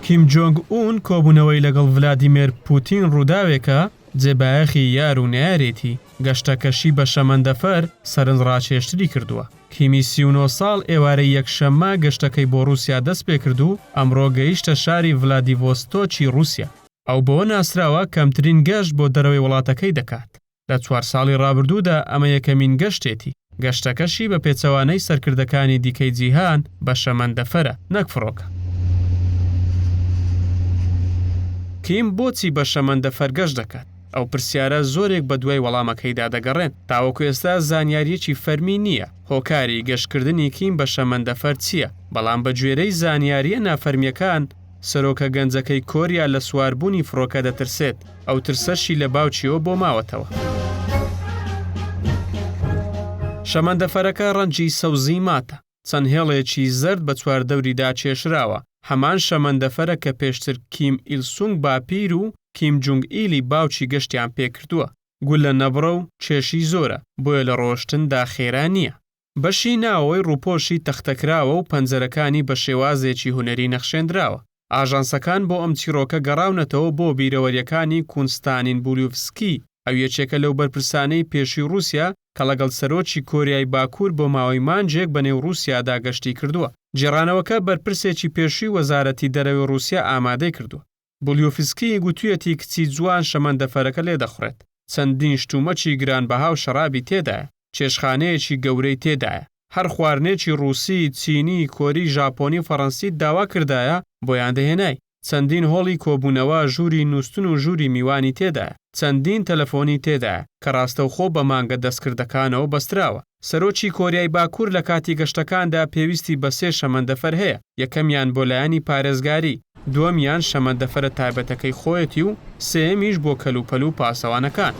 کیم جۆنگ ئون کۆبوونەوەی لەگەڵ ڤلادیمێر پوتین ڕووداوێکە جێ بایەخی یار و نەیارێتی، گەشتەکەشی بە شەمەندەفەر سەرنجڕاکێشتری کردووە. کیمی 39 ساڵ ئێوارەی یەکشەممە گەشتەکەی بۆ ڕووسیا دەستپێکرد و ئەمڕۆ گەیشتە شاری ڤلادیڤۆستۆکی ڕووسیا. ئەو بەوە ناسراوە کەمترین گەشت بۆ دەرەوەی وڵاتەکەی دەکات. لە چوار ساڵی ڕابردوودا ئەمە یەکەمین گەشتێتی، گەشتەکەشی بە پێچەوانەی سەرکردەکانی دیکەی جیهان بە شەمەندەفەرە نەک فڕۆکە. کیم بۆچی بە شەمەندەفەر گەشت دەکات؟ ئەو پرسیارە زۆرێک بەدوای وەڵامەکەیدا دەگەڕێن. تاوەکو ئێستا زانیارییەکی فەرمی نییە هۆکاری گەشتکردنی کیم بە شەمەندەفەر چییە، بەڵام بەگوێرەی زانیارییە نافەرمییەکان، سەرۆکە گەنجەکەی کۆریا لە سواربوونی فڕۆکە دەترسێت، ئەو ترسەشی لە باوکیەوە بۆ ماوەتەوە. شەمەندەفەرەکە ڕەنگی سەوزی ماتە، چەند هێڵێکی زەرد بە چواردەوریدا کێشراوە، هەمان شەمەندەفەرە کە پێشتر کیم ئیل سونگ باپیر و کیم جونگ ئیلی باوکی گەشتیان پێکردووە. گولە نەبڕە و کێشی زۆرە، بۆیە لە ڕۆشتندا خێرا نییە. بەشی ناوەوەی ڕووپۆشی تەختەکراوە و پەنجەرەکانی بە شێوازێکی هونەری نەخشێندراوە. ئاژانسەکان بۆ ئەم چیڕۆکە گەڕاونەتەوە بۆ بیرەوەرییەکانی کونستانین بولیوفسکی، ئەو یەکێکە لەو بەرپرسانەی پێشووی ڕووسیا کە ڵەگەڵ سەرۆکی کۆریای باکوور بۆ ماوەی مانگێک بەنێو ڕووسیادا گەشتی کردووە. گێڕانەوەکە بەرپرسێکی پێشووی وەزارەتی دەرەوەی ڕووسیا ئامادەی کردووە. بولیوفسکی گوتویەتی کچی جوان شەمەندەفەرەکە لێدەخوڕێت، چەندین شتومەکی گرانبەها و شەڕابی تێدایە، چێشتخانەیەکی گەورەی تێدایە، هەر خواردنێکی ڕووسی، چینی، کۆری، ژاپۆنی و فەڕەنسیت داوا کردایە بۆیان دەهێنای، چەندین هۆڵی کۆبوونەوە، ژووری نووستن و ژووری میوانی تێدایە، چەندین تەلەفۆنی تێدایە کە ڕاستەوخۆ بە مانگە دەستکردەکانەوە بەستراوە. سەرۆکی کۆریای باکوور لە کاتی گەشتەکاندا پێویستی بە سێ شەمەندەفەر هەیە، یەکەمیان بۆ لایەنی پارێزگاری، دووەمیان شەمەندەفەرە تایبەتەکەی خۆیەتی و سێیەمیش بۆ کەلوپەل و پاسەوانەکان.